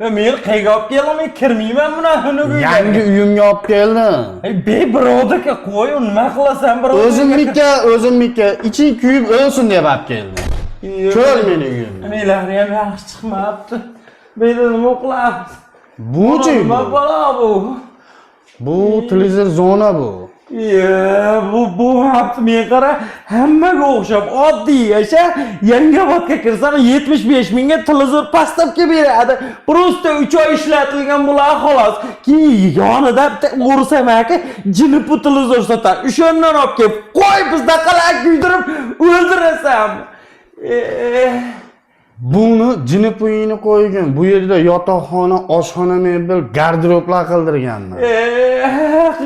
Men qayga olib keldim, men kirmayman bunaqa uyga. Yangi uyimga olib keldim. Ey, be birovdiki qo'y, nima qilasan birovdiki? O'zimniki, o'zimniki. Iching kuyib o'lsin deb olib keldim. Ko'r meni uyimni. Melari ham yaxshi chiqmabdi. Bu yerda nima qilamiz? Buchi Nima bu? balo bu? Bu televizor zona bu. Ye, bu bo'lmabdi. Men qara, hammaga o'xshab oddiy yasha, Yangiobodga kirsam 75 mingga televizor поставка beradi. Просто 3 oy ishlatilgan bular xolos. Keyin yonida bitta o'ris amaki jini bu televizor sotadi. O'shandan olib kelib, qo'y bizda qalaq kuydirib o'ldirasan. Buni jini puyini qo'ygan. Bu yerda yotoqxona, oshxona mebel, garderoblar qildirganman.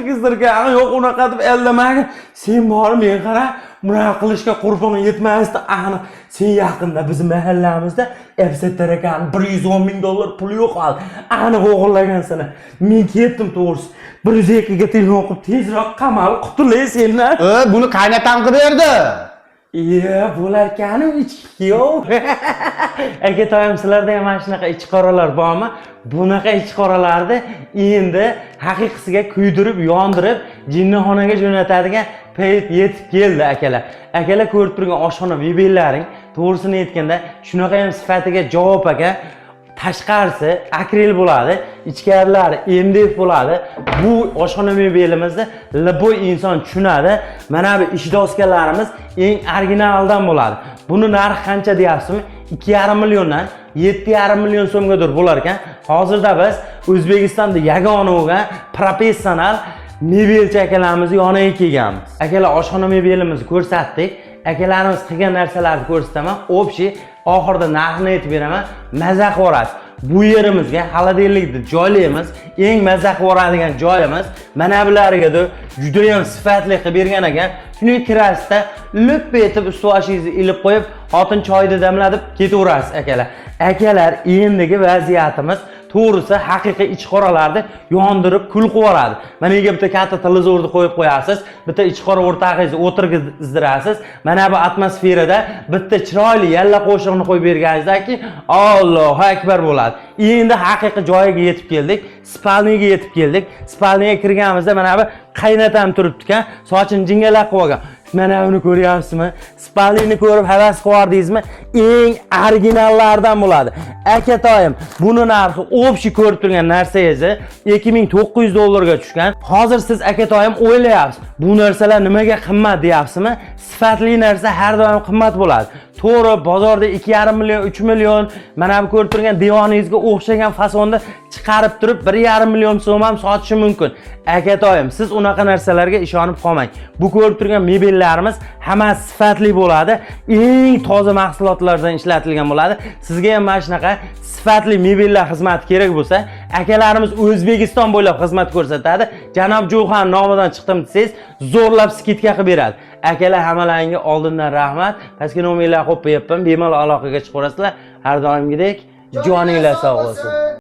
Qizdirgan yo'q, unaqa deb aldamagin. Sen borib, men qara, bunaqa qilishga qurbing yetmasdi aniq. Sen yaqinda bizni mahallamizda Fztr akani 110 ming dollar puli yo'qoldi, aniq o'g'irlagan seni. Men ketdim to'g'risi, 102 ga telefon qilib tezroq qamal qutulay sendan. E, buni qaynatam qilib berdi. Iye, bo'larkanu ichki kuyov. Aka toyim, sizlarda ham mana shunaqa ichiqoralar bormi? Bunaqa ichiqoralarni endi haqiqisiga kuydirib, yondirib, jinnixonaga jo'natadigan payt yetib keldi, akalar. Akalar, ko'rib turgan oshxona mebellaring, to'g'risini aytganda, shunaqa ham sifatiga javob aka. Tashqarisi akril bo'ladi, ichkarilari MDF bo'ladi. Bu oshxona mebelimizni любой inson tushunadi. Mana bu ish doskalarimiz eng originaldan bo'ladi. Buni narxi qancha deyapsizmi? 2,5 milliondan 7,5 million so'mgadir bo'lar ekan. Hozirda biz O'zbekistonda yagona bo'lgan professional mebelchi akalarimizni yoniga kelganmiz. Akalar, oshxona mebelimizni ko'rsatdik. Akalarimiz qilgan narsalarni ko'rsataman. Общий oxirida narxini aytib beraman. Maza qilib yuborasiz. Bu yerimizga холодильник ni joylaymiz. Eng maza qilib yuboradigan joyimiz mana bularga juda ham sifatli qilib bergan ekan. Shunday kirasizda, lip etib ust boshingizni ilib qo'yib, xotin choyni damlatib ketaverasiz, akalar. Akalar, endigi vaziyatimiz, to'g'risi, haqiqiy ichqoralarni yondirib kul qilib yuboradi. Mana yerga bitta katta televizorni qo'yib qo'yasiz, bitta ichqora o'rtog'ingizni o'tirgizdirasiz. Mana bu atmosferada bitta chiroyli yalla qo'shig'ini qo'yib berganingizdan keyin Allohu akbar bo'ladi. Endi haqiqiy joyiga yetib keldik. Спальня ga yetib keldik. Спальня ga kirganimizda mana bu qaynatam turibdi ekan, sochini jingalak qilib olgan. Mana uni ko'ryapsizmi? Спальня ni ko'rib havas qilib yubordingizmi? Eng originallardan bo'ladi. Aka toyim, buni narxi общий ko'rib turgan narsangizni 2900 dollarga tushgan. Hozir siz, aka toyim, o'ylayapsiz, bu narsalar nimaga qimmat deyapsizmi? Sifatli narsa har doim qimmat bo'ladi. To'g'ri, bozorda 2,5 million, 3 million, mana bu ko'rib turgan divaningizga o'xshagan fasonda chiqarib turib 1,5 million so'm ham sotishi mumkin. Aka toyim, siz unaqa narsalarga ishonib qolmang. Bu ko'rib turgan mebellarimiz hammasi sifatli bo'ladi. Eng toza mahsulotlardan ishlatilgan bo'ladi. Sizga ham mana shunaqa sifatli mebellar xizmati kerak bo'lsa, akalarimiz O'zbekiston bo'ylab xizmat ko'rsatadi. Janob Jo'xan nomidan chiqdim desangiz, zo'rlab скидка qilib beradi. Akalar, hammalaringga oldindan rahmat. Pastga nomerlar qo'yib qo'yapman, bemalol aloqaga chiqaverasizlar. Har doimgidek joninglar sog' bo'lsin.